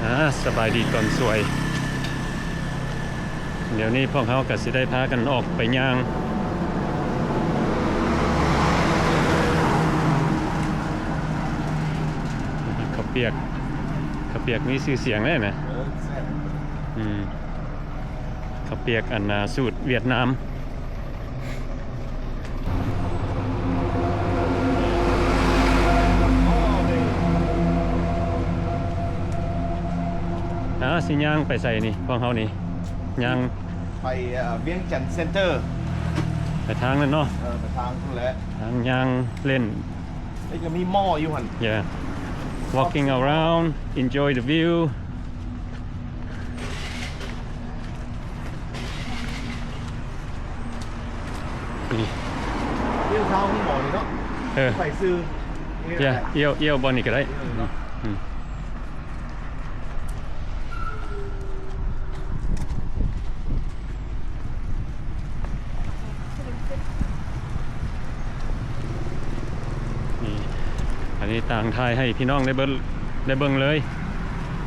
ອາ ສະບາຍດີຕອນສວຍ. ດຽວນີ້ພວກເຮົາກໍຊິໄດ້ພາກັນອອກໄປຍ່າງ ເຂົ້າປຽກ ເຂົ້າປຽກມີຊື່ສຽງເດ້ນະ. ເອີ ແຊບ. ອືມ ເຂົ້າປຽກອັນນ່າ ສູດຫວຽດນາມ. ອາ ຊິຍ່າງໄປໃສນີ້ ພວກເຮົານີ້? ຍ່າງໄປ ເອີ ວຽງຈັນເຊັນເຕີ ໄປທາງນັ້ນເນາະ. ເອີ ໄປທາງພຸ້ນແຫຼະ ທາງຍ່າງເລ່ນ. ເອີ ກໍມີມໍຢູ່ຫັ້ນ. Yeah, walking around, enjoy the view. ນີ້ ລ້ຽວເຂົ້າຫ້ອງໝໍນີ້ເນາະ. ເອີ ໄປຊື່ ເອີ ລ້ຽວ ລ້ຽວບ່ອນນີ້ກໍໄດ້. ເອີ ເນາະ. ອືມ ນີ້ ອັນນີ້ຕ່າງຖ່າຍໃຫ້ພີ່ນ້ອງໄດ້ເບິ່ງ ໄດ້ເບິ່ງເລີຍ.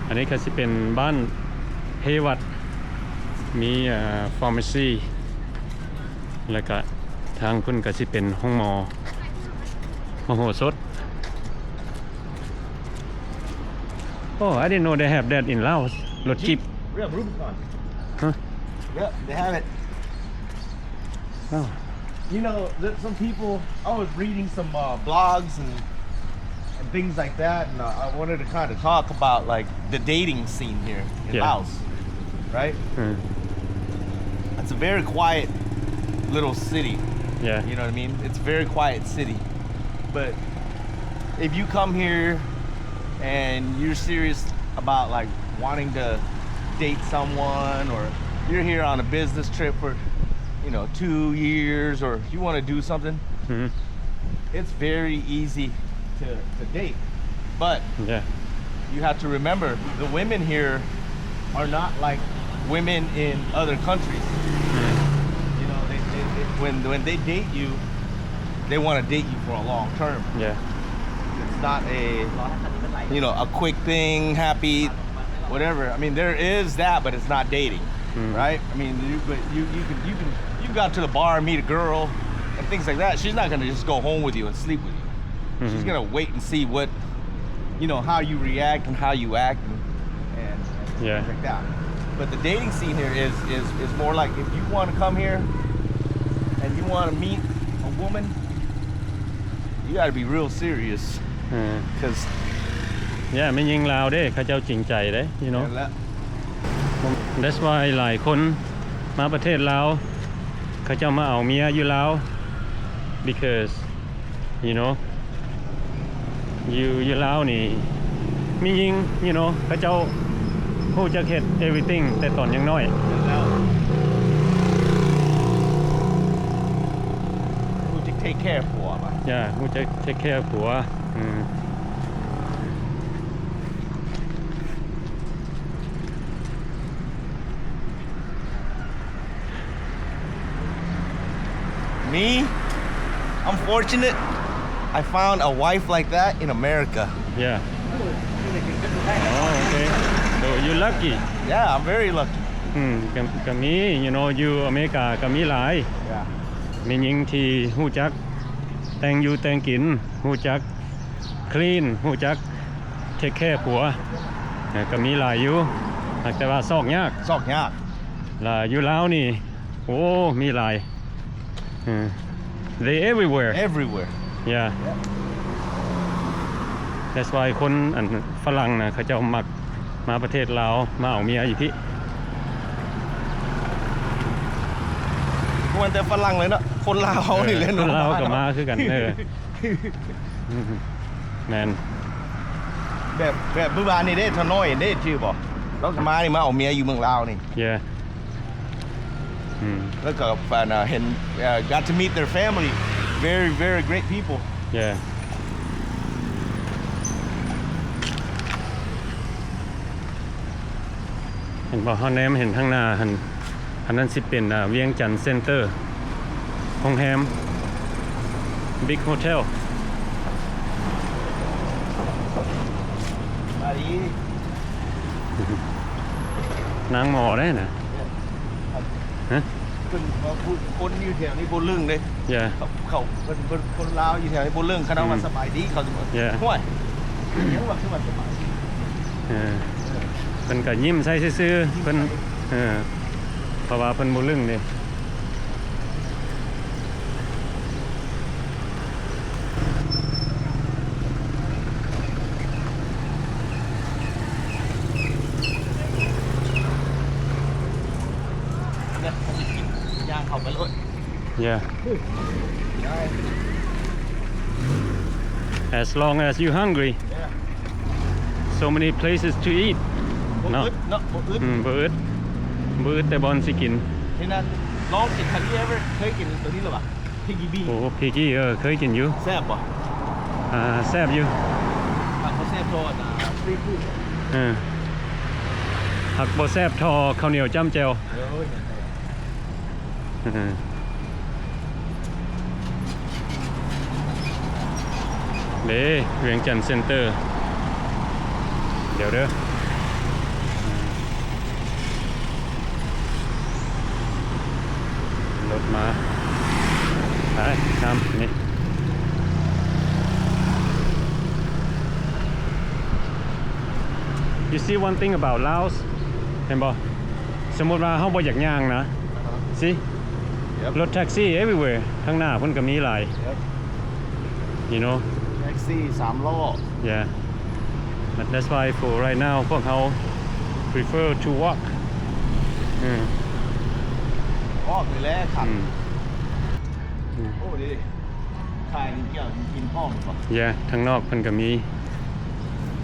ອັນນີ້ກໍຊິເປັນບ້ານເຮວັດ ມີ ເອີ pharmacy ແລ້ວກະທາງພຸ້ນກໍຊິເປັນໂຮງໝໍມະໂຫສົດ. Oh, I didn't know they have that in Laos. ລົດຈີບ. Yeah, Rubicon. Huh? Yeah, they have it. Oh. You know, there's some people, I was reading some, uh, blogs and, and things like that, and, uh, I wanted to kinda talk about, like, the dating scene here in, yeah, Laos, right? Mm. It's a very quiet little city. Yeah. You know what I mean? It's a very quiet city. But if you come here and you're serious about, like, wanting to date someone, or you're here on a business trip for, you know, two years, or you wanna do something, mm-hmm, it's very easy to, to date. But, yeah, you have to remember, the women here are not like women in other countries. Mm. You know, they, they, they, when, when they date you, they wanna date you for a long term. Yeah. It's not a, you know, a quick thing, happy, whatever. I mean, there is that, but it's not dating, mm, right? I mean, you, but you, you can, you can, you can go out to the bar and meet a girl and things like that. She's not gonna just go home with you and sleep with you. She's, mm-hmm, gonna wait and see what, you know, how you react and how you act and, and, and, yeah, things like that. But the dating scene here is, is, is more like, if you wanna come here and you wanna meet a woman, you gotta be real serious. ເອີ 'cause yeah, ແມ່ຍິງລາວເດ້ ເຂົາເຈົ້າຈິງໃຈເດ້ you know. ແມ່ນແລ້ວ. That's why ຫຼາຍຄົນມາປະເທດລາວ ເຂົາເຈົ້າມາເອົາເມຍຢູ່ລາວ because, you know, ຢູ່ ຢູ່ລາວນີ້ ແມ່ຍິງ you know, ເຂົາເຈົ້າຮູ້ຈັກເຮັດ everything ແຕ່ຕອນຍັງນ້ອຍ. ແມ່ນແລ້ວ. ຮູ້ຈັກ take care ຜົວປະ? Yeah, ຮູ້ຈັກ take care ຜົວ. ອືມ. Me, I'm fortunate. I found a wife like that in America. Yeah. Oh, okay. So you lucky. Yeah, I'm very lucky. ອືມ ກໍ ກໍມີ you know, ຢູ່ອາເມລິກາກໍມີຫຼາຍ. Yeah. ແມ່ຍິງທີ່ຮູ້ຈັກແຕ່ງຢູ່ແຕ່ງກິນ ຮູ້ຈັກ clean ຮູ້ຈັກ take care ຜົວ ກໍມີຫຼາຍຢູ່ ແຕ່ວ່າຊອກຍາກ ຊອກຍາກ. ລະຢູ່ລາວນີ້ ໂອ້ ມີຫຼາຍ. ເອີ they everywhere. Everywhere. Yeah. That's why ຄົນອັນຝຣັ່ງນະ ເຂົາເຈົ້າມັກມາປະເທດລາວ ມາເອົາເມຍຢູ່ພີ້. ບໍ່ແມ່ນແຕ່ຝຣັ່ງເລີຍເນາະ ຄົນລາວເຮົານີ້ແຫຼະເນາະ ຄົນລາວກໍມາຄືກັນ. ເອີ ແມ່ນ. ແບບ ແບບມື້ວານນີ້ເດ້ ທະນ້ອຍເດ້ ຈື່ບໍ່? ລາວກໍມານີ້ ມາເອົາເມຍຢູ່ເມືອງລາວນີ້. Yeah. ອືມ ແລ້ວກໍ ເຫັນ got to meet their family. Very, very great people. Yeah. ເຫັນບໍ່? ເຮົາແນມເຫັນທາງໜ້າຫັ້ນ ອັນນັ້ນຊິເປັນ ອາ ວຽງຈັນເຊັນເຕີ ໂຮງແຮມ Big Hotel. ສະບາຍດີ. ນາງໝໍໄດ້ນະ. ຮະ? ເພິ່ນວ່າຜູ້ຄົນຢູ່ແຖວນີ້ບໍ່ລຶ້ງເດ້. ເອີ ເຂົາ ເຂົາ ເພິ່ນ ເພິ່ນ ຄົນລາວຢູ່ແຖວນີ້ບໍ່ລຶ້ງ. ຄັນເຮົາວ່າ ອືມ ສະບາຍດີ ເຂົາຊິວ່າ ເອີ ຫ້ວຍ ຫຍັງວ່າ ຄືວ່າສະບາຍດີ. ເອີ ເອີ ເພິ່ນກໍຍິ້ມໃສ່ຊື່ໆ ຍິ້ມໃສ່ ເພິ່ນ ເອີ ເພາະວ່າເພິ່ນບໍ່ລຶ້ງເດ້. ຍ່າງເຂົ້າໄປໂລດ. Yeah. As long as you hungry. Yeah. So many places to eat. ບໍ່ ເນາະ ອຶດເນາະ ບໍ່ອຶດ. ອືມ ບໍ່ອຶດ ບໍ່ອຶດແຕ່ບ່ອນຊິກິນ. ເຫັນນະ ລອງກິນ Have you ever ເຄີຍກິນໂຕນີ້ຫຼືບໍ່? Piggy Bee. ໂອ້ Piggy ເອີ ເຄີຍກິນຢູ່. ແຊບບໍ່? ອ່າ ແຊບຢູ່. ຫາກບໍ່ແຊບເທົ່າອັນ street food. ເອີ ຫາກບໍ່ແຊບເທົ່າເຂົ້າໜຽວຈ້ຳແຈ່ວ. ໂອ້ຍ ເດ້ ວຽງຈັນເຊັນເຕີ. ດຽວເດີ ລົດມາ. ໄປ ຂ້າມນີ້. You see one thing about Laos ເຫັນບໍ່? ສົມມຸດວ່າເຮົາບໍ່ຢາກຍ່າງນະ ອ່າຮະ See? Yep. ລົດແທັກຊີ everywhere ທາງໜ້າເພິ່ນກໍມີຫຼາຍ. Yep. You know? ແທັກຊີສາມລໍ້. Yeah. But that's why for right now ພວກເຮົາ prefer to walk. ອືມ walk ນີ້ແຫຼະຄັບ. ອືມ ອືມ ໂອ້ ດີ ຂາຍແກ້ວກິນພ້ອມບໍ່? Yeah ທາງນອກເພິ່ນກໍມີ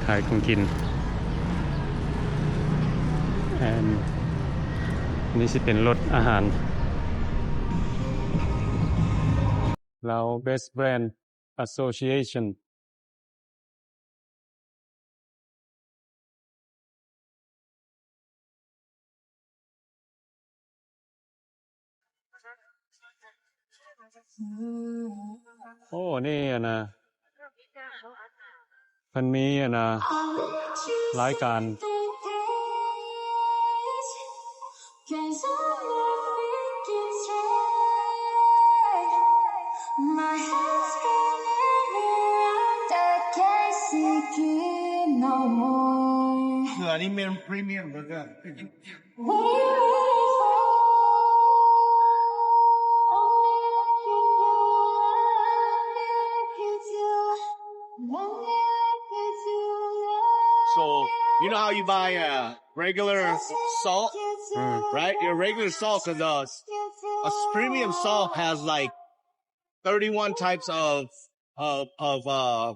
ຂາຍຂອງກິນ. And ນີ້ຊິເປັນລົດອາຫານ. Lao Best Brand Association. ໂອ້ ນີ້ອັນນ່າ ເພິ່ນມີອັນນ່າ ລາຍການ. Can't stop me thinking straight. My head's spinning round, I can't take it no more. ເກືອນີ້ແມ່ນພຣີມຽມເບີເກີ. Where is home? Only I can do, only I can do, only I can do, yeah. So, you know how you buy a regular salt, mm, right? Your regular salt, 'cause, uh, a premium salt has, like, thirty-one types of, of, of, uh,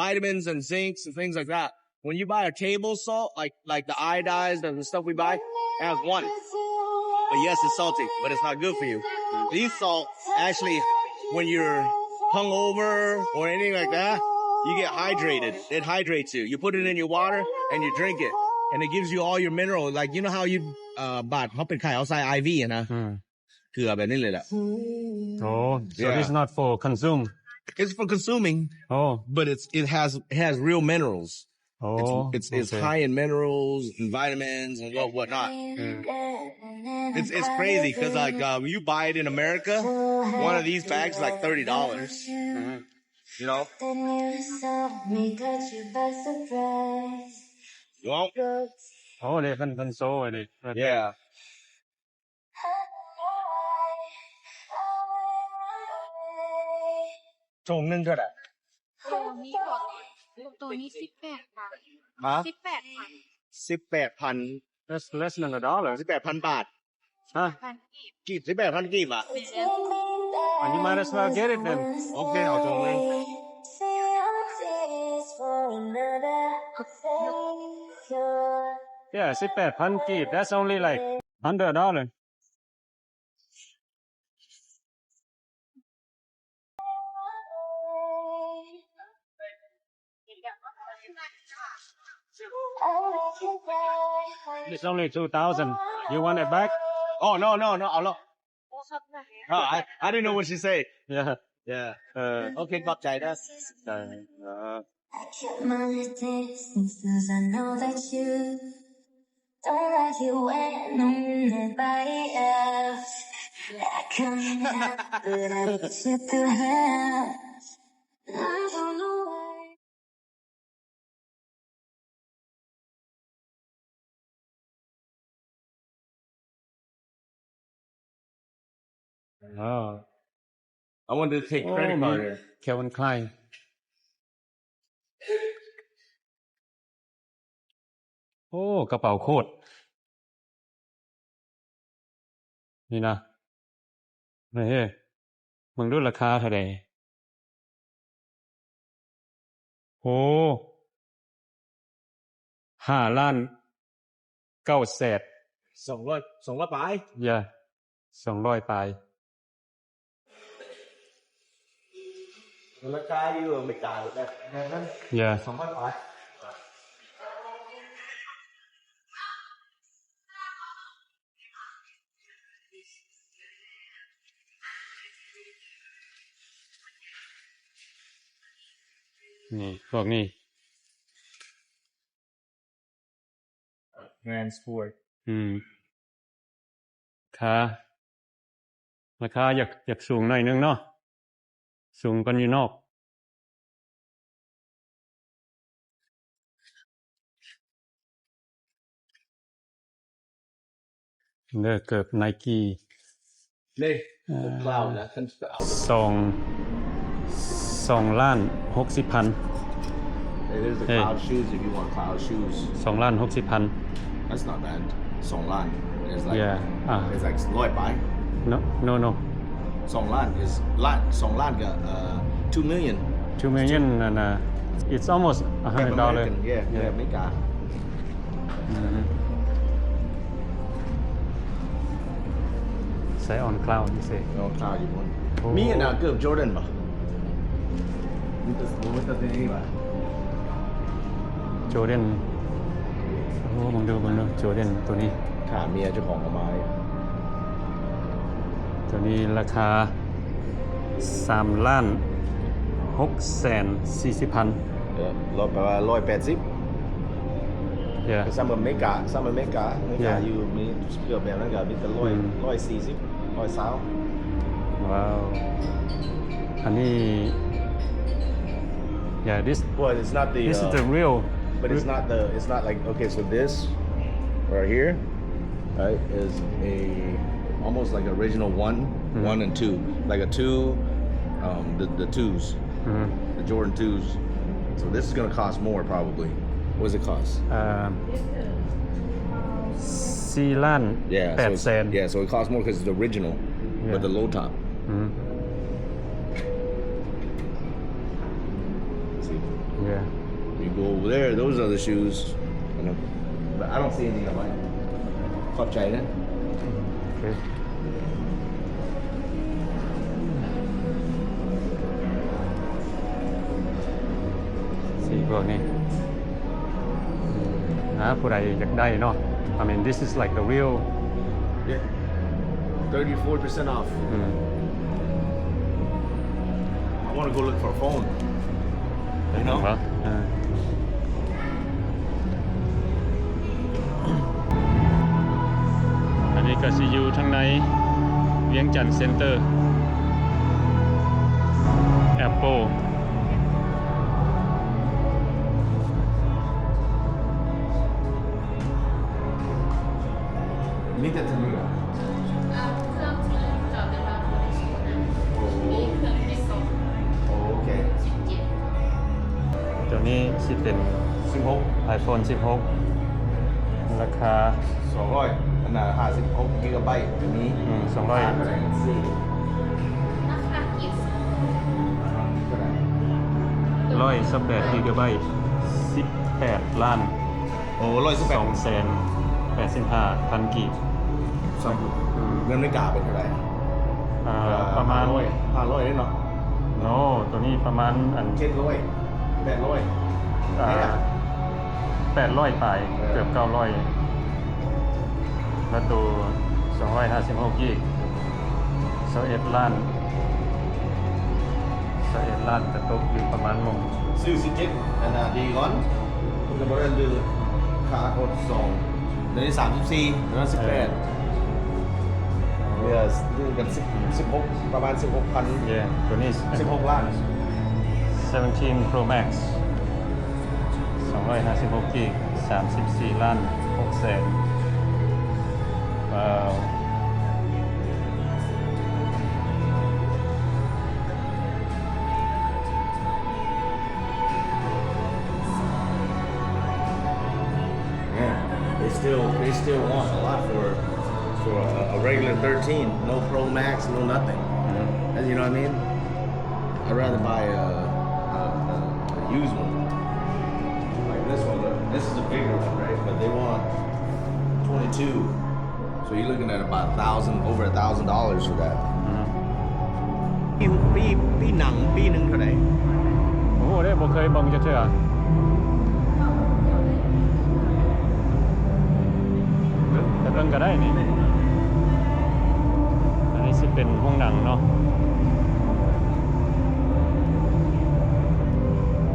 vitamins and zincs and things like that. When you buy a table salt, like, like the iodized and the stuff we buy, it has one. But yes, it's salty, but it's not good for you. These salt, actually, when you're hungover or anything like that, you get hydrated. It hydrates you. You put it in your water and you drink it, and it gives you all your minerals. Like, you know how you, uh, ບາດເຮົາເປັນໄຂ້ ເຮົາໃສ່ ໄອວີ ອະນະ ອືມ ເກືອແບບນີ້ເລີຍແຫຼະ. ໂອ້ so, yeah, this is not for consume. It's for consuming. ໂອ້ but it's, it has, it has real minerals. ໂອ້ it's, it's, it's high in minerals and vitamins and what, whatnot. ອືມ it's, it's crazy 'cause, like, uh, when you buy it in America, one of these bags is, like, thirty dollars. ອືມ you know? Then you saw me, caught you by surprise. ໂອ້ ເດ້ ເພິ່ນ ເພິ່ນໂຊໄວ້ເດ້. Yeah. ຖົງໜຶ່ງເທົ່າໃດ? ໂຕນີ້ບໍ່ ໂຕນີ້ສິບແປດພັນ. ຮະ? ສິບແປດພັນ. ສິບແປດພັນ. That's less than a dollar. ສິບແປດພັນບາດ. ຮະ? ພັນກີບ. ກີບ ສິບແປດພັນກີບອະ? ແມ່ນ. ອັນນີ້ might as well get it then. ໂອເຄ ເອົາຖົງໜຶ່ງ. Yeah, ສິບແປດພັນກີບ. That's only, like, hundred dollar. It's only two thousand. You want it back? Oh, no, no, no. ເອົາລະ. Oh, I, I didn't know what she said. Yeah. Yeah. ເອີ ໂອເຄ ຂອບໃຈເດີ. ໃຈ ເອີ. I kept my distance 'cause I know that you Don't like it when I'm in the bias. I come out, but I sit through hell. I don't know why. Oh. I wanted to take credit card. Calvin Klein. ໂອ້ ກະເປົາໂຄດ ນີ້ນະ ນີ້ ເບິ່ງດູລາຄາເທົ່າໃດ? ໂອ້ ຫ້າລ້ານເກົ້າແສນ ສອງຮ້ອຍ ສອງຮ້ອຍປາຍ ເຢ ສອງຮ້ອຍປາຍ. ລາຄາຢູ່ອາເມລິກາແບບ ແບບນັ້ນ ເຢ ສອງພັນປາຍ. ນີ້ ພວກນີ້ Grand Sport ອືມ ລາຄາ ລາຄາຢາກ ຢາກສູງໜ້ອຍໜຶ່ງເນາະ ສູງກວ່າຢູ່ນອກ. ເດີ ເກີບ Nike ເດ້ ເອີ Cloud ນະ ສອງ ສອງລ້ານຫົກສິບພັນ. It is the Cloud shoes if you want Cloud shoes. ສອງລ້ານຫົກສິບພັນ. That's not bad. ສອງລ້ານ is like, yeah, it's like ຮ້ອຍປາຍ. No, no, no. ສອງລ້ານ is ລ້ານ ສອງລ້ານກະ ເອີ two million. Two million ນັ້ນນະ it's almost a hundred dollar. American, yeah, yeah. ອາເມລິກາ. ອືມ ໃສ່ On Cloud ນີ້ຊິ On Cloud ຢູ່ພຸ້ນ. ໂອ້ ມີອັນນະ ເກີບ Jordan ບໍ່? ມີແຕ່ ມີແຕ່ໂຕນີ້ຫວາ? Jordan. ໂອ້ ເບິ່ງດູ ເບິ່ງດູ Jordan ໂຕນີ້ ຂ້າເມຍເຈົ້າຂອງເອົາມາ. ໂຕນີ້ລາຄາ ສາມລ້ານຫົກແສນສີ່ສິບພັນ. ເອີ ລອດໄປວ່າຮ້ອຍແປດສິບ. Yeah. ສ່ຳອາເມລິກາ ສ່ຳອາເມລິກາ ອາເມລິກາ yeah. ຢູ່ມີເກືອບແບບນັ້ນກະມີແຕ່ຮ້ອຍ ອືມ ຮ້ອຍສີ່ສິບ ຮ້ອຍຊາວ. ວ້າວ ອັນນີ້ yeah, this, but it's not the, this is the real, but it's not the, it's not like, okay, so this right here, right, is a almost like original one, mm-hmm, one and two, like a two, um, the, the twos, mm-hmm, the Jordan twos. So this is gonna cost more probably. What does it cost? Um, ສີ່ລ້ານ yeah, so ແປດແສນ. Yeah, so it costs more 'cause it's the original, yeah, with the low top. Mm-hmm. See? Yeah. You go over there, those are the shoes. I know. But I don't see anything I like. ຂອບໃຈນະ. ໂອເຄ ສີພວກນີ້ ອາ ຜູ້ໃດຢາກໄດ້ເນາະ. I mean, this is like the real. Yeah. Thirty, forty percent off. ອືມ I wanna go look for a phone. You know? ເຫັນບໍ່? ເອີ ອັນນີ້ກະຊິຢູ່ທາງໃນວຽງຈັນເຊັນເຕີ ແອັບເປິ້ນ. ມີແຕ່ທະເບືອນ. ເອີ ເຄື່ອງທີ່ຈອດໄວ້ວ່າບໍ່ໄດ້ໃຊ້ນະ. ໂອ້ ມີເຄື່ອງຢູ່ໃນກ່ອງ. ໂອເຄ ສິບເຈັດ. ໂຕນີ້ຊິເປັນ ສິບຫົກ iPhone ສິບຫົກ ລາຄາ ສອງຮ້ອຍ ອັນນ່າ ຫ້າສິບຫົກກິກະໄບ ໂຕນີ້ ອືມ ສອງຮ້ອຍ ລາຄາກີບ ຮ້ອຍຊາວແປດກິກະໄບ ສິບແປດລ້ານ. ໂອ້ ຮ້ອຍສິບແປດ ສອງແສນແປດສິບຫ້າພັນກີບ. ສຳ ອືມ ເງິນອາເມລິກາເປັນເທົ່າໃດ? ເອີ ປະມານ ຫ້າຮ້ອຍ ຫ້າຮ້ອຍເດ້ເນາະ. ໂນ ໂຕນີ້ປະມານອັນ ເຈັດຮ້ອຍ ແປດຮ້ອຍ ອ່າ ແປດຮ້ອຍປາຍ ເອີ ເກືອບເກົ້າຮ້ອຍ. ແລ້ວໂຕສອງຮ້ອຍຫ້າສິບຫົກກີບ ຊາວເອັດລ້ານ ຊາວເອັດລ້ານກະຕົກຢູ່ປະມານໝ່ອງ ຊື້ສິບເຈັດ ອັນນ່າ ດີກ່ອນ ເພິ່ນກະບໍ່ໄດ້ດື້. ສາມສິບສີ່ ຫຼື ສິບແປດ ເຫຼືອກັນສິບ ສິບຫົກ ປະມານສິບຫົກພັນ ເຢ ໂຕນີ້ສິບຫົກລ້ານ ເຊັບເທີນໂປຣແມັກ ສອງຮ້ອຍຫ້າສິບຫົກກີບ ສາມສິບສີ່ລ້ານຫົກແສນ ວ້າວ. Yeah, they still, they still want a lot for, for a, a regular thirteen. No Pro Max, no nothing. Mm-hmm. And you know what I mean? I'd rather buy a, a, a, a used one. Like this one, look. This is a bigger one, right? But they want twenty-two. So you're looking at about a thousand, over a thousand dollars for that. ອືມ ປີ ປີ ປີໜັງປີໜຶ່ງເທົ່າໃດ? ບໍ່ຮູ້ເດ້ ບໍ່ເຄີຍເບິ່ງຈັກເທື່ອ ແຕ່ເບິ່ງກໍໄດ້ນີ້ ອັນນີ້ຊິເປັນໂຮງໜັງເນາະ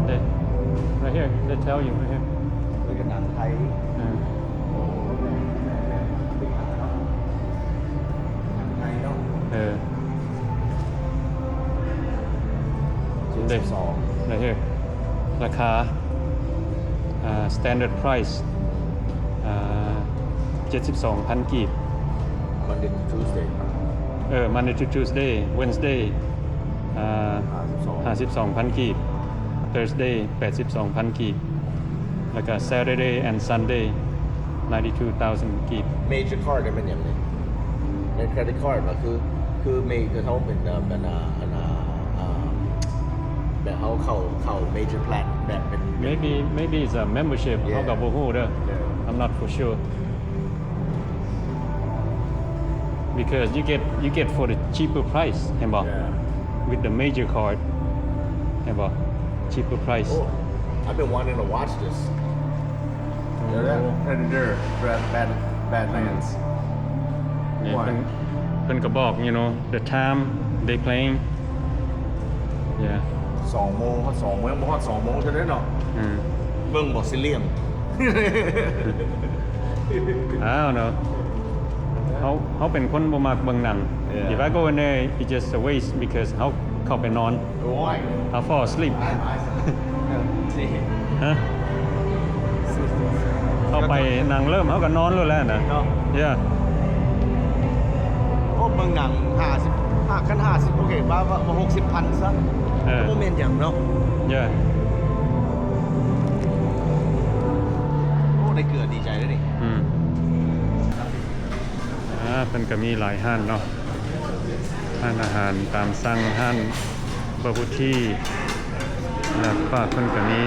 ເດ້ right here, they tell you right here. ເປັນໜັງໄທ ເອີ ໄທເນາະ ເອີ ເຈັດສິບສອງ ລາຄາ ອ່າ ສະແຕນດາດໄພຣສ ອ່າ ເຈັດສິບສອງພັນກີບ Monday to Tuesday ເອີ Monday to Tuesday Wednesday ອ່າ ຫ້າສິບສອງພັນກີບ Thursday ແປດສິບສອງພັນກີບ ແລ້ວກໍ Saturday and Sunday ninety two thousand ກີບ Major card ແມ່ນຫຍັງນີ້? ແມ່ນ credit card ບໍ່? ຄື ຄື Major ເຂົາເປັນ ເອີ ອັນນ່າ ອັນນ່າ ອ່າ ແບບເຮົາເຂົ້າ ເຂົ້າ Major Plan ແບບເປັນ maybe maybe it's a membership ເຮົາກໍບໍ່ຮູ້ເດີ I'm not for sure. Because you get, you get for the cheaper price ເຫັນບໍ່? With the Major card ເຫັນບໍ່? Cheaper price. Oh, I've been wanting to watch this. Predator, Bad, Bad, Badlands. ນີ້ເພິ່ນ ເພິ່ນກໍບອກ you know, the time they playing. Yeah. ສອງໂມງ ຮອດສອງໂມງ ຍັງບໍ່ຮອດສອງໂມງເທື່ອເດ້ເນາະ. ອືມ ເບິ່ງບໍ່ ຊິລ້ຽງ. I don't know. ເຮົາ ເຮົາເປັນຄົນບໍ່ມັກເບິ່ງໜັງ. Yeah. If I go in there, it's just a waste because ເຮົາເຂົ້າໄປນອນ. ໂອ້ຍ I fall asleep. ຮະ? ເຂົ້າໄປໜັງເລີ່ມ ເຮົາກໍນອນໂລດແລ້ວນະ. ເນາະ. Yeah. ໂອ້ ເບິ່ງໜັງຫ້າສິບ ຫ້າ ຄັນຫ້າສິບ ໂອເຄ ວ່າ ວ່າ ວ່າຫົກສິບພັນຊະ. ເອີ ບໍ່ແມ່ນຫຍັງເນາະ. Yeah. ໂອ້ ໄດ້ເກືອ ດີໃຈເດ້ນີ້. ອືມ ອ່າ ເພິ່ນກໍມີຫຼາຍຮ້ານເນາະ ຮ້ານອາຫານຕາມສັ່ງ ຮ້ານ bubble tea ລາບປາກເພິ່ນກໍມີ.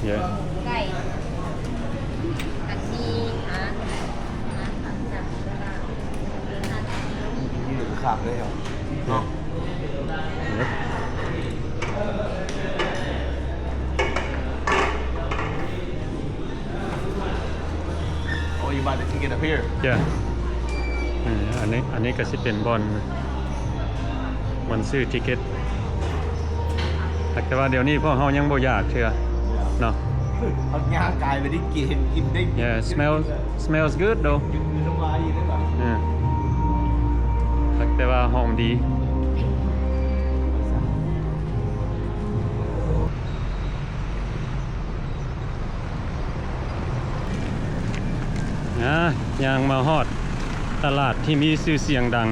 Yeah. ໄກ່ ອັນນີ້ ຫາ ຫາ ຄັກເລີຍເນາະ. Oh, you buy the ticket up here? Yeah. ເອີ ອັນນີ້ ອັນນີ້ກໍຊິເປັນບ່ອນ ບ່ອນຊື້ຕິເກັດ ແຕ່ວ່າດຽວນີ້ພວກເຮົາຍັງບໍ່ຢາກເທື່ອເນາະ. ເຮົາຍ່າງກາຍໄປໄດ້ກິນ ກິນໄດ້. Yeah, smell, smells good though. ຄືນ້ຳລາຍຢູ່ເດ້. ເອີ ແຕ່ວ່າຫອມດີ. ອ່າ ຍ່າງມາຮອດຕະຫຼາດທີ່ມີຊື່ສຽງດັງ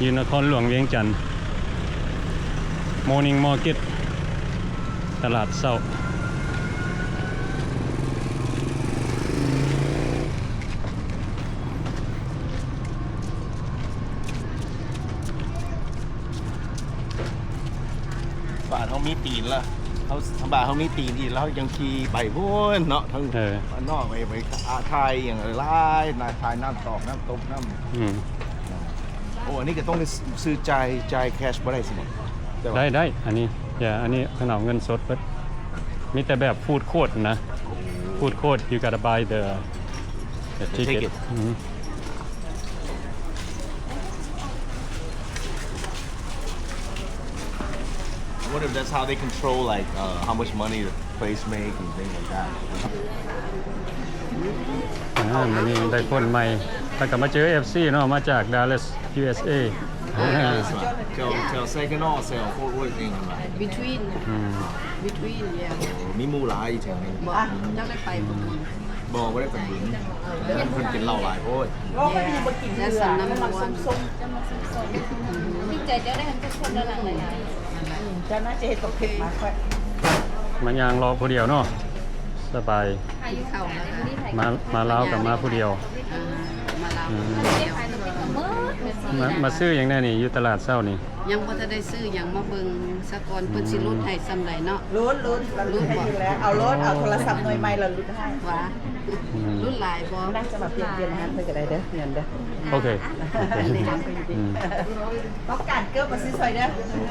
ຢູ່ນະຄອນຫຼວງວຽງຈັນ Morning Market ຕະຫຼາດເຊົ້າ. ບ້ານເຮົາມີຕີນລະ ເຮົາ ທາງບ້ານເຮົາມີຕີນອີກລະ ເຮົາຈັ່ງຂີ່ໄປພຸ້ນເນາະ ທາງ ເອີ ບ້ານນອກໄປ ໄປ ອ່າ ຖ່າຍຫຍັງຫຼາຍ ຖ່າຍນ້ຳຕອກນ້ຳຕົກນ້ຳ. ອືມ ໂອ້ ອັນນີ້ກໍຕ້ອງໄດ້ຊື້ ຈ່າຍ ຈ່າຍແຄຊບໍ່ໄດ້ຊິນີ້? ໄດ້ ໄດ້ ອັນນີ້ ຢ່າ ອັນນີ້ເພິ່ນເອົາເງິນສົດເບິດ ມີແຕ່ແບບຟູດຄອດນະ ຟູດຄອດ you gotta buy the, the ticket. ອືມ ໂ What if that's how they control, like, uh, how much money the place make and things like that? ອ່າ ມື້ນີ້ໄດ້ຄົນໃໝ່ ແລ້ວກໍມາເຈີເອັຟຊີເນາະ ມາຈາກ Dallas USA. Tell, tell Saginaw, tell Fort Worth, things like that. Between, ອືມ between, yeah. ມີໝູ່ຫຼາຍຢູ່ແຖວນີ້. ບໍ່ ເຈົ້າໄດ້ໄປບໍ່? ບໍ່ ບໍ່ໄດ້ໄປບຸນ. ເພິ່ນກິນເຫຼົ້າຫຼາຍໂພດ. ໂອ້ ຂ້ອຍບໍ່ກິນເຫຼືອ ມັນມັກສົ້ມໆ. ຖືກໃຈເຈົ້າໄດ້ທັງທຸກຄົນແລ້ວນະ. ເຈົ້າໜ້າຈະເຮັດບັກເຜັດມາຂ້ອຍ. ມາຍ່າງເລາະຜູ້ດຽວເນາະ ສະບາຍ. ມາ ມາລາວກໍມາຜູ້ດຽວ. ມາລາວ ອືມ ມາ ມາຊື້ຫຍັງແດ່ນີ້ ຢູ່ຕະຫຼາດເຊົ້ານີ້? ຍັງບໍ່ທັນໄດ້ຊື້ຫຍັງ ມາເບິ່ງສາກ່ອນ ເພິ່ນຊິຫຼຸດໃຫ້ສ່ຳໃດເນາະ. ຫຼຸດ ຫຼຸດ ຫຼຸດບໍ່? ເອົາໂລດ ເອົາໂທລະສັບໜ່ວຍໃໝ່ແລ້ວຫຼຸດໃຫ້. ວ່າ ອືມ ຫຼຸດຫຼາຍບໍ່? ໜ້າຈະມາປ່ຽນ ປ່ຽນຮ້ານເພິ່ນກໍໄດ້ເດີ ເງິນເດີ. ໂອເຄ ອືມ ຕ້ອງການເກີບມາຊື້ຊ່ອຍເດີ.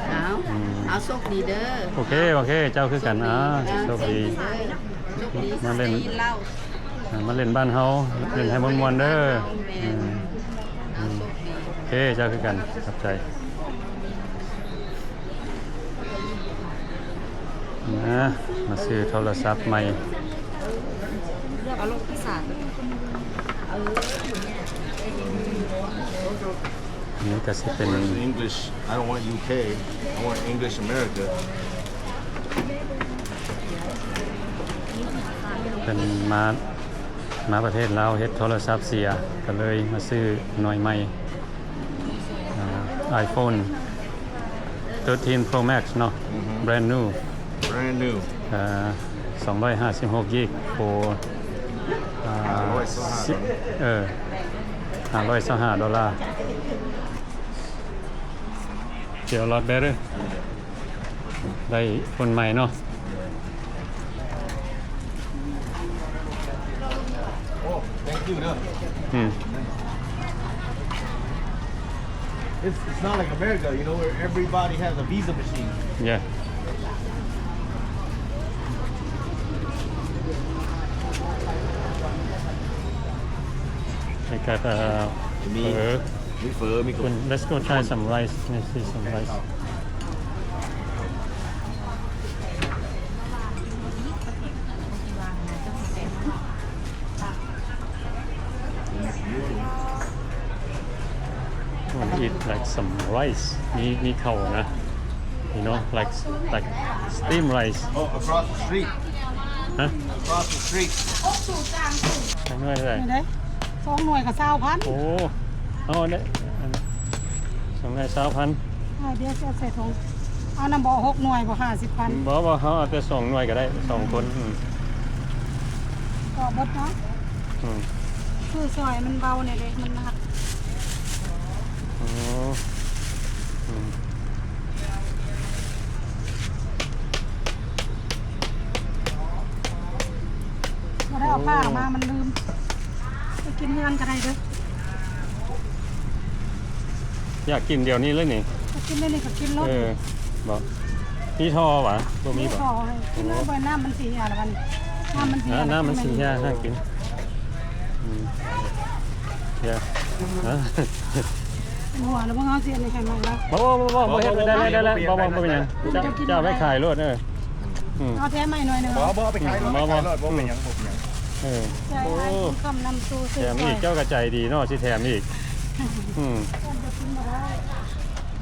ເອົາ ອືມ ເອົາ ໂຊກດີເດີ. ໂອເຄ ໂອເຄ ເຈົ້າຄືກັນ. ໂຊກດີ ອ່າ ໂຊກດີ ໂຊກດີ ມາຫຼິ້ນ Stay in Laos. ອ່າ ມາຫຼິ້ນບ້ານເຮົາ ຫຼິ້ນໃຫ້ມ່ວນໆເດີ. ແມ່ນ ອືມ ເອົາ ໂຊກດີ. ໂອເຄ ເຈົ້າຄືກັນ ຂອບໃຈ. ມາ ມາຊື້ໂທລະສັບໃໝ່. ເລືອກເອົາໂລດທີ່ສາມ. ນີ້ກໍຊິເປັນ I want English. I don't want UK. I want English America. ເພິ່ນມາ ມາປະເທດລາວເຮັດໂທລະສັບເສຍ ກໍເລີຍມາຊື້ໜ່ວຍໃໝ່ ອ່າ iPhone thirteen Pro Max ເນາະ. ອືຮຶ brand new. Brand new. ອ່າ ສອງຮ້ອຍຫ້າສິບຫົກກິກ for ອ່າ ຫ້າຮ້ອຍຊາວຫ້າ ສິບ ເອີ ຫ້າຮ້ອຍຊາວຫ້າໂດລາ. Feel a lot better. ໄດ້ຄົນໃໝ່ເນາະ. ໂອ້ thank you ເດີ. ອືມ It's, it's not like America, you know, where everybody has a visa machine. Yeah. I got, uh, ມີ ເຝີ ມີເຝີ ມີ let's go try some rice. Let's see some rice. ເຮົາ eat like some rice. ມີ ມີເຂົ້ານະ. You know, like, like steam rice. Oh, across the street. ຮະ? Across the street. ຈັກໜ່ວຍເທົ່າໃດ? ນີ້ເດ້ ສອງໜ່ວຍກໍຊາວພັນ. ໂອ້ ເອົາໄດ້ ອັນ ສອງໜ່ວຍຊາວພັນ. ເອົາ ດຽວຈະເອົາໃສ່ຖົງ. ເອົານຳບໍ່ ຫົກໜ່ວຍບໍ່ ຫ້າສິບພັນ? ບໍ່ ບໍ່ ເຮົາເອົາແຕ່ສອງໜ່ວຍກໍໄດ້ ສອງຄົນ. ອືມ ກໍເບິດເນາະ. ອືມ ຊື້ຊ່ອຍມັນເບົາແດ່ເດ້ ມັນໜັກ. ອໍ ອືມ ບໍ່ໄດ້ເອົາຜ້າມາ ມັນລືມ. ໄປກິນເຮືອນກໍໄດ້ເດີ. ຢາກກິນດຽວນີ້ເລີຍນີ້. ຢາກກິນດຽວນີ້ກໍກິນໂລດ. ເອີ ບໍ່ ມີທໍ່ຫວາ? ບໍ່ມີບໍ່? ມີທໍ່ໃຫ້ກິນເລີຍ. ໂອ້ ບໍ່ ນ້ຳມັນຊິເຫື່ອລະບັດນີ້. ນ້ຳມັນຊິເຫື່ອ ນ້ຳມັນຊິເຫື່ອ ຫ້າມກິນ. ອືມ ເຫື່ອ. ຫົວລະເບິ່ງເຮົາຊິອັນນີ້ໃຫ້ໃໝ່ລະ. ບໍ່ ບໍ່ ບໍ່ ບໍ່ເຮັດ. ໄດ້ ໄດ້ ໄດ້ ບໍ່ ບໍ່ ບໍ່ເປັນຫຍັງ. ເຈົ້າ ເຈົ້າໄວ້ຂາຍໂລດ. ເອີ ອືມ ເອົາແຖມໃໝ່ໜ່ວຍໜຶ່ງ. ບໍ່ ບໍ່ ເອົາໄປຂາຍໂລດ. ອືມ ບໍ່ ບໍ່ ໄປຂາຍໂລດ ບໍ່ເປັນຫຍັງ ບໍ່ເປັນຫຍັງ. ເອີ ໂອ້ ແຖມອີກ. ເຈົ້າກໍໃຈດີເນາະ ຊິແຖມອີກ. ອືມ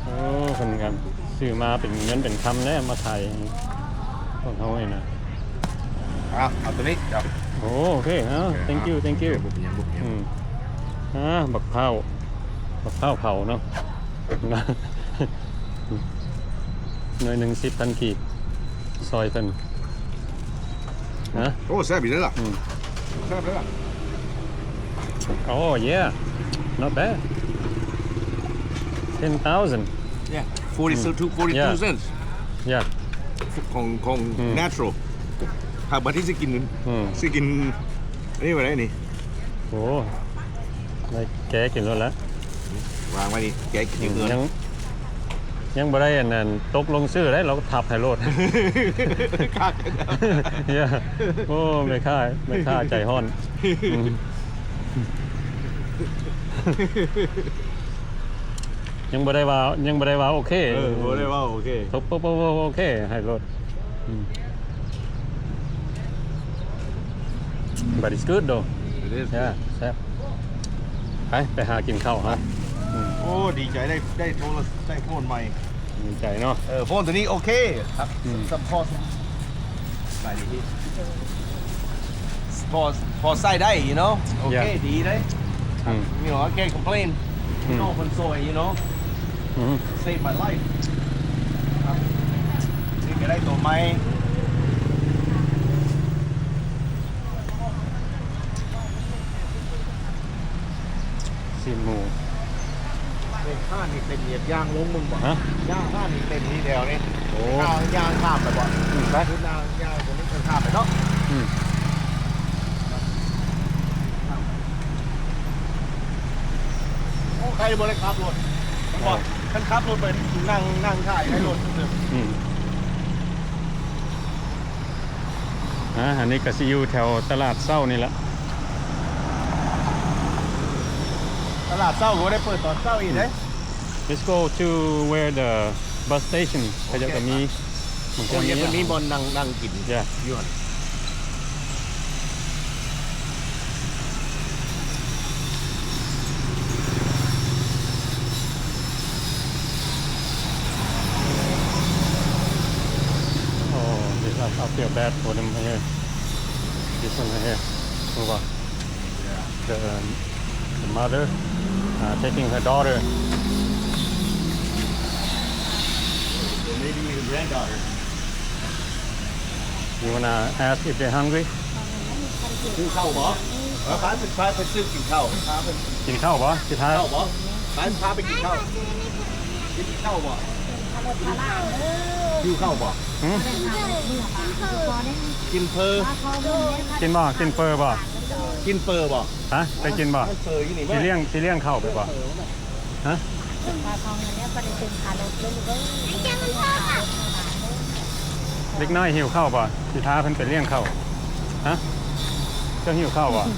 ໂອ້ ເພິ່ນກໍຊື້ມາເປັນເງິນເປັນຄຳແລ້ວ ມາຂາຍພວກເຮົານີ້ນະ. ອ່ະ ເອົາໂຕນີ້. ໂອ້ ໂອເຄ. ອ່າ ໂອເຄ thank you, thank you. ບໍ່ເປັນຫຍັງ ບໍ່ເປັນຫຍັງ. ອືມ ອ່າ ບັກພ້າວ ບັກພ້າວເຜົາເນາະ. ໜ່ວຍໜຶ່ງສິບພັນກີບ ຊ່ອຍເພິ່ນ. ຮະ? ໂອ້ ແຊບຢູ່ເດ້ລະ. ອືມ ແຊບເດ້ລະ. Oh yeah, not bad. Ten thousand. Yeah, forty, ອືມ two, forty-two cents. Yeah. ຂອງ ຂອງ ອືມ natural. ຖ້າບັດນີ້ຊິກິນ ອືມ ຊິກິນອັນນີ້ບໍ່ໄດ້ນີ້. ໂອ້ ໄດ້ແກະກິນໂລດລະ. ວາງໄວ້ນີ້ ແກະກິນຢູ່ເຮືອນ. ອືມ ຍັງ ຍັງບໍ່ໄດ້ອັນນັ້ນ ຕົກລົງຊື້ໄດ້ ລາວທັບໃຫ້ໂລດ. ຄັກ. ເອີ ໂອ້ ແມ່ຄ້າ ແມ່ຄ້າໃຈຮ້ອນ. ອືມ. ຍັງບໍ່ໄດ້ວ່າ ຍັງບໍ່ໄດ້ວ່າໂອເຄ ເອີ ບໍ່ໄດ້ວ່າໂອເຄ ຕົກ ໂປະ ໂປະ ໂປະ ໂອເຄ ໃຫ້ໂລດ ອືມ But it's good though. It is good. Yeah, ແຊບ ໄປ ໄປຫາກິນເຂົ້າເຮົາ ອືມ ໂອ້ ດີໃຈໄດ້ ໄດ້ໂທລະ ໄດ້ໂຟນໃໝ່ ດີໃຈເນາະ ເອີ ໂຟນໂຕນີ້ໂອເຄ ອືມ ສຳ ພໍ ສ- ພໍ ພໍໃຊ້ໄດ້ you know ໂອເຄ Yeah. ດີເດ້ ອືມ you know I can't complain. ອືມ you know ເພິ່ນຊ່ວຍ you know ອືມ save my life ນີ້ກໍໄດ້ໂຕໃໝ່ ຊີ້ນໝູ ເຮັດຮ້ານນີ້ເຕັມ ຢາກຍ່າງລົງເບິ່ງບໍ່? ຮະ? ຍ່າງຮ້ານນີ້ເຕັມນີ້ແຖວນີ້ ໂອ້ ຍ່າງ ຍ່າງຂ້າມໄປບໍ່? ອືມ ໄປ ຄືຍ່າງ ຍ່າງຕົງນີ້ຂ້າມໄປເນາະ ອືມ ໂອ້ ໃຄບໍ່ໄດ້ຂັບລົດ ມັນບໍ່ ຄັນຂັບລົດໄປ ນັ່ງ ນັ່ງຖ່າຍໃນລົດ ອືມ ອ່າ ອັນນີ້ກໍຊິຢູ່ແຖວຕະຫຼາດເຊົ້ານີ້ແຫຼະ ຕະຫຼາດເຊົ້າກໍບໍ່ໄດ້ເປີດຕອນເຊົ້າອີກເດ້ Let's go to where the bus station ເຂົາເຈົ້າກໍມີ ໂອເຄ ມັນກໍມີ ໂອ້ ເພິ່ນມີບ່ອນນັ່ງ ນັ່ງກິນ Yeah. ຢູ່ຫັ້ນ Oh, this, I, I feel bad for them here. This one right here. Move on. Yeah. The, um, the mother, uh, taking her daughter. Maybe even granddaughter. You wanna ask if they're hungry? ກິນເຂົ້າບໍ່? ເອີ ພາ ພາໄປຊື້ກິນເຂົ້າ ພາໄປ ກິນເຂົ້າບໍ່? ຊິພາ ເຂົ້າບໍ່? ພາ ພາໄປກິນເຂົ້າ ກິນເຂົ້າບໍ່? ຫິວເຂົ້າບໍ່? ຫື? ກິນເຝີ ກິນບໍ່? ກິນເຝີບໍ່? ກິນເຝີບໍ່? ຮະ? ໄປກິນບໍ່? ເຝີຢູ່ນີ້ ຊິລ້ຽງ ຊິລ້ຽງເຂົ້າໄປບໍ່? ຮະ? ເດັກນ້ອຍຫິວເຂົ້າບໍ່? ຊິພາເພິ່ນໄປລ້ຽງເຂົ້າ. ຮະ? ເຈົ້າຫິວເຂົ້າບໍ່? ຫື?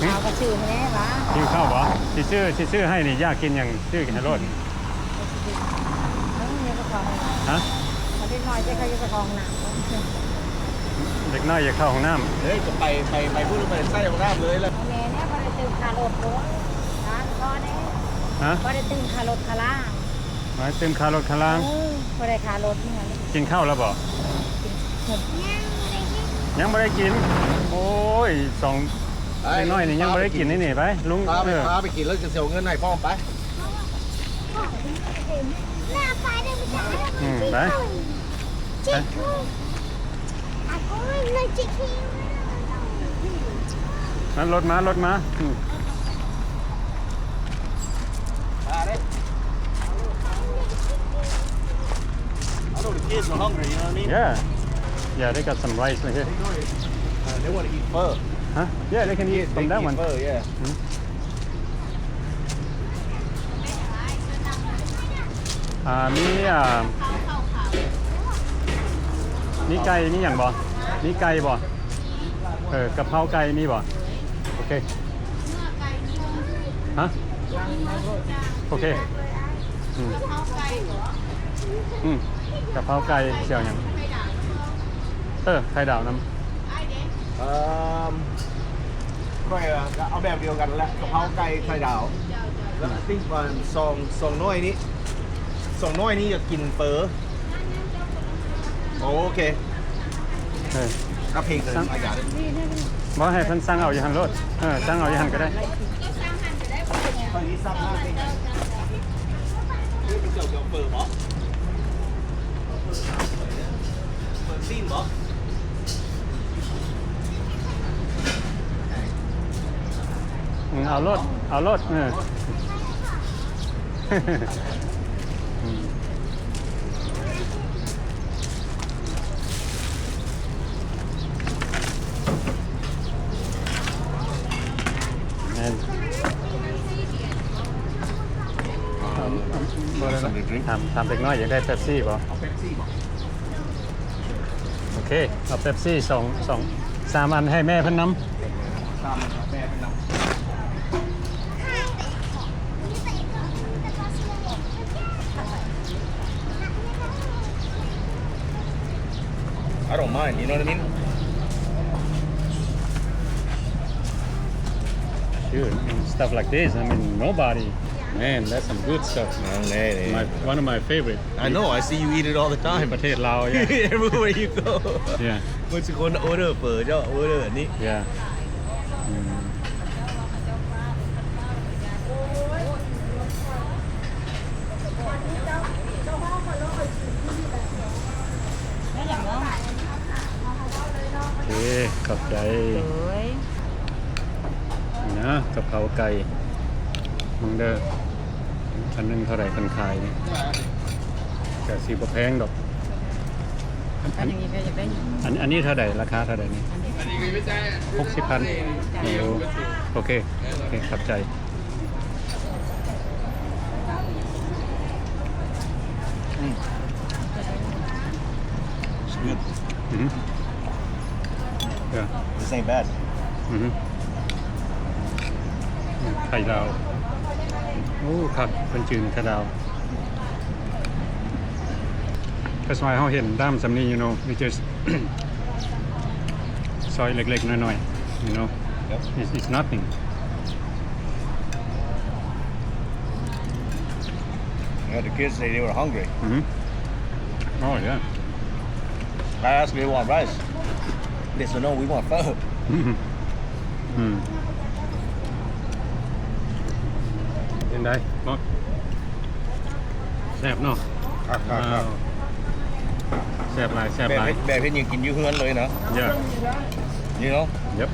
ເອົາກະຊື່ແນ່ຫວາ? ຫິວເຂົ້າບໍ່? ຊິຊື້ ຊິຊື້ໃຫ້ນີ້ ຢາກກິນຫຍັງ ຊື້ໃຫ້ໂລດ. ຮະ? ເດັກນ້ອຍຈະເຂົ້າຫ້ອງນ້ຳ ເດັກນ້ອຍຢາກເຂົ້າຫ້ອງນ້ຳ. ເອີຍ ກໍໄປ ໄປ ໄປພຸ້ນ ໄປໃຊ້ຫ້ອງນ້ຳເລີຍລະ. ແມ່ນແຫຼະ ບໍ່ໄດ້ຕື່ມຄ່າລົດໂດຍ ຮ້ານກໍແນ່. ຮະ? ບໍ່ໄດ້ຕື່ມຄ່າລົດຄ່າລາ. ມາຕື່ມຄ່າລົດຄ່າລາ. ເອີ ບໍ່ໄດ້ຄ່າລົດນີ້. ກິນເຂົ້າແລ້ວບໍ່? ຍັງບໍ່ໄດ້ກິນ. ໂອ້ຍ ສອງ ເດັກນ້ອຍນີ້ຍັງບໍ່ໄດ້ກິນນີ້ ໄປ ລຸງ ພາໄປ ເອີ ພາໄປກິນ ແລ້ວຈະເອົາເງິນໃຫ້ພ້ອມ ໄປ. ອືມ ໄປ ໄປ ນັ້ນລົດມາ ລົດມາ. ອືມ I know the kids are hungry, you know what I mean? Yeah. Yeah, they got some rice right here. They wanna eat pho. Huh? Yeah, they can eat from that one. Pho, yeah. ອ່າ ມີ ອ່າ ມີໄກ່ ມີຫຍັງບໍ່? ມີໄກ່ບໍ່? ເອີ ກະເພົາໄກ່ມີບໍ່? ໂອເຄ ຮະ? ໂອເຄ ອືມ ອືມ ກະເພົາໄກ່ ຊິເອົາຫຍັງ? ເອີ ໄຂ່ດາວນຳ. ເອີ ຂ້ອຍກໍເອົາແບບດຽວກັນແຫຼະ ກະເພົາໄກ່ໄຂ່ດາວ ແລ້ວ I think ວ່າສອງ ສອງນ້ອຍນີ້ ສອງນ້ອຍນີ້ຢາກກິນເຝີ. ໂອເຄ ເອີ ກັບເພງເດີ ບໍ່ ໃຫ້ເພິ່ນສັ່ງເອົາຢູ່ຫັ້ນໂລດ. ເອີ ສັ່ງເອົາຢູ່ຫັ້ນກໍໄດ້. ເຈົ້າເອົາເຝີບໍ່? ເຝີຊີ້ນບໍ່? ອືມ ເອົາໂລດ ເອົາໂລດ ເອີ ອືມ. ແມ່ນ ຖາມ ຖາມເດັກນ້ອຍຢາກໄດ້ເປັບຊີບໍ່? ເອົາເປັບຊີບໍ່? ໂອເຄ ເອົາເປັບຊີສອງ ສອງ ສາມອັນໃຫ້ແມ່ເພິ່ນນຳ. ສາມອັນໃຫ້ແມ່ເພິ່ນນຳ. I don't mind, you know what I mean? Sure, and stuff like this, I mean, nobody, man, that's some good stuff. ນັ້ນແຫຼະ My, one of my favorite. I know, I see you eat it all the time. ປະເທດລາວ yeah. Everywhere you go. Yeah. ເມື່ອຊິຄົນ order ເຝີເຈົ້າ order ອັນນີ້ Yeah. ອືມ ໂອເຄ ຂອບໃຈ. ໂດຍ ນີ້ນະ ກະເພົາໄກ່ ເບິ່ງເດີ ອັນໜຶ່ງເທົ່າໃດເພິ່ນຂາຍນີ້? ກະຊິບໍ່ແພງດອກ. ອັນ ອັນນີ້ເທົ່າໃດ? ລາຄາເທົ່າໃດນີ້? ຫົກສິບພັນ. ໂອ້ ໂອເຄ ໂອເຄ ຂອບໃຈ. ອືມ It's good. ອືຮຶ Yeah. This ain't bad. ອືຮຶ ໄຂ່ລາວ. ໂອ້ ຄັກ ເພິ່ນຈື່ໄຂ່ລາວ. That's why ເຮົາເຫັນດ້າມສ່ຳນີ້ you know, we just ຊອຍເລັກໆນ້ອຍໆ you know. Yep. It's, it's nothing. Yeah, the kids say they were hungry. ອືຮຶ Oh yeah. I asked if they want rice. They said, "No, we want pho." ອືມ ເປັນໃດ ເນາະ? ແຊບເນາະ. ຄັກໆໆ ວ້າວ ແຊບຫຼາຍ ແຊບຫຼາຍ. ແບບເຮັດ ແບບເຮັດຫຍັງກິນຢູ່ເຮືອນເລີຍນະ. Yeah. You know? Yep.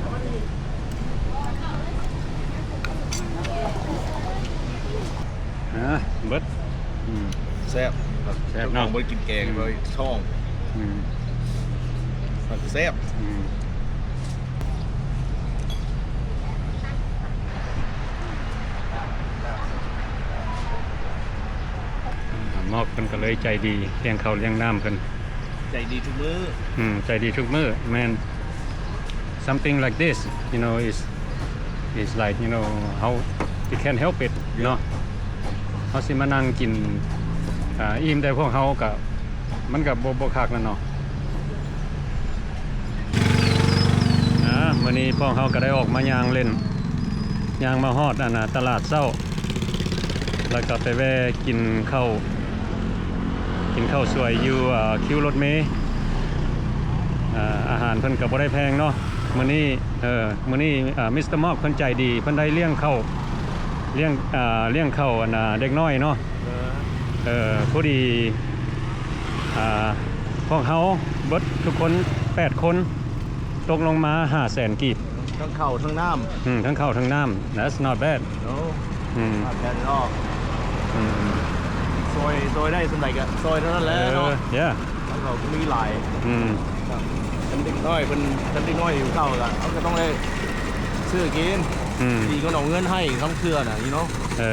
ອ່າ ເບິດ. ອືມ ແຊບ. ແຊບເນາະ. ບໍ່ໄດ້ກິນແກງ ອືມ ບໍ່ໄດ້ທ້ອງ. ອືມ ມັນແຊບ. ອືມ ໝອກເພິ່ນກະເລີຍໃຈດີ ລ້ຽງເຂົ້າລ້ຽງນ້ຳເພິ່ນ. ໃຈດີທຸກມື້. ອືມ ໃຈດີທຸກມື້ ແມ່ນ. Something like this, you know, is, is like, you know, how we can't help it ເນາະ. ເຮົາຊິມານັ່ງກິນ ອ່າ ອີ່ມແຕ່ພວກເຮົາກະ ມັນກະບໍ່ ບໍ່ຄັກແລ້ວເນາະ. ອ່າ ມື້ນີ້ພວກເຮົາກະໄດ້ອອກມາຍ່າງຫຼິ້ນ ຍ່າງມາຮອດ ອັນນ່າ ຕະຫຼາດເຊົ້າ ແລ້ວກະໄປແວ່ກິນເຂົ້າ ກິນເຂົ້າສວຍຢູ່ ເອີ ຄິວລົດເມ. ອາ ອາຫານເພິ່ນກະບໍ່ໄດ້ແພງເນາະມື້ນີ້. ເອີ ມື້ນີ້ ອາ ມິສເຕີມອກເພິ່ນໃຈດີ ເພິ່ນໄດ້ລ້ຽງເຂົ້າ ລ້ຽງ ອາ ລ້ຽງເຂົ້າ ອັນນ່າ ເດັກນ້ອຍເນາະ. ເອີ ພໍດີ ອາ ພວກເຮົາເບິດທຸກຄົນແປດຄົນ ຕົກລົງມາຫ້າແສນກີບ. ທັງເຂົ້າທັງນ້ຳ. ອືມ ທັງເຂົ້າທັງນ້ຳ. That's not bad. No. ອືມ not bad at all. ອືມ ຊ່ອຍ ຊ່ອຍໄດ້ສ່ຳໃດກະຊ່ອຍເທົ່ານັ້ນແຫຼະເນາະ. ເອີ yeah. ເຂົາກະມີຫຼາຍ. ອືມ ຄັນເດັກນ້ອຍເພິ່ນ ຄັນເດັກນ້ອຍຫິວເຂົ້າກະ ເຮົາກະຕ້ອງໄດ້ຊື້ກິນ. ອືມ ດີກວ່າເອົາເງິນໃຫ້ທັງເທື່ອນະ you know. ເອີ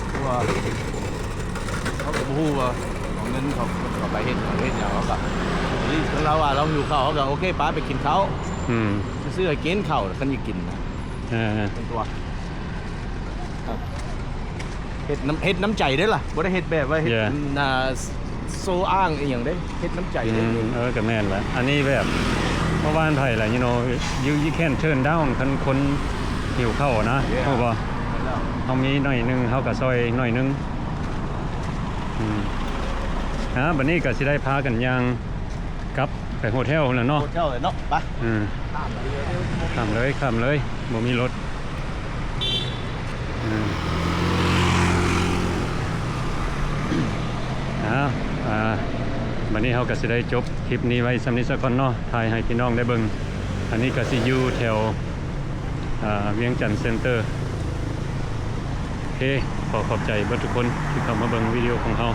ເພາະວ່າ ເຮົາກະບໍ່ຮູ້ວ່າເອົາເງິນເຂົາ ເຂົາໄປເຮັດຫຍັງ ເຮັດຫຍັງ ເຮົາກະ ຄັນລາວວ່າລາວຫິວເຂົ້າ ເຮົາກະໂອເຄ ປະໄປກິນເຂົ້າ. ອືມ ຊື້ໃຫ້ກິນເຂົ້າ ຄັນຢາກກິນນະ. ເອີ ເປັນຕົວ ເຮັດນ້ຳ ເຮັດນ້ຳໃຈເດ້ລະ ບໍ່ໄດ້ເຮັດແບບວ່າເຮັດ yeah. ນາ ໂຊອ້າງອີ່ຫຍັງເດ້ ເຮັດນ້ຳໃຈເດ້. ອືມ ເອີ ກະແມ່ນລະ ອັນນີ້ແບບ ເພາະວ່າໃຜລະ you know, you, you can't turn down ຄັນຄົນຫິວເຂົ້ານະ. Yeah. ຮູ້ບໍ່? ແມ່ນແລ້ວ ເຮົາມີໜ້ອຍໜຶ່ງ ເຮົາກະຊ່ອຍໜ້ອຍໜຶ່ງ. ອືມ ອ່າ ບາດນີ້ກະຊິໄດ້ພາກັນຍ່າງກັບໄປໂຮເທວແລ້ວເນາະ. ໂຮເທວເລີຍເນາະ. ໄປ. ອືມ ຂ້າມເລີຍ ຂ້າມເລີຍ ບໍ່ມີລົດ. ອືມ ອ່າ ອ່າ ບາດນີ້ເຮົາກະຊິໄດ້ຈົບຄລິບນີ້ໄວ້ສ່ຳນີ້ສາກ່ອນເນາະ ຖ່າຍໃຫ້ພີ່ນ້ອງໄດ້ເບິ່ງ. ອັນນີ້ກະຊິຢູ່ແຖວ ອ່າ ວຽງຈັນເຊັນເຕີ. ໂອເຄ ຂໍຂອບໃຈເບິດທຸກຄົນທີ່ເຂົ້າມາເບິ່ງວິດີໂອຂອງເຮົາ.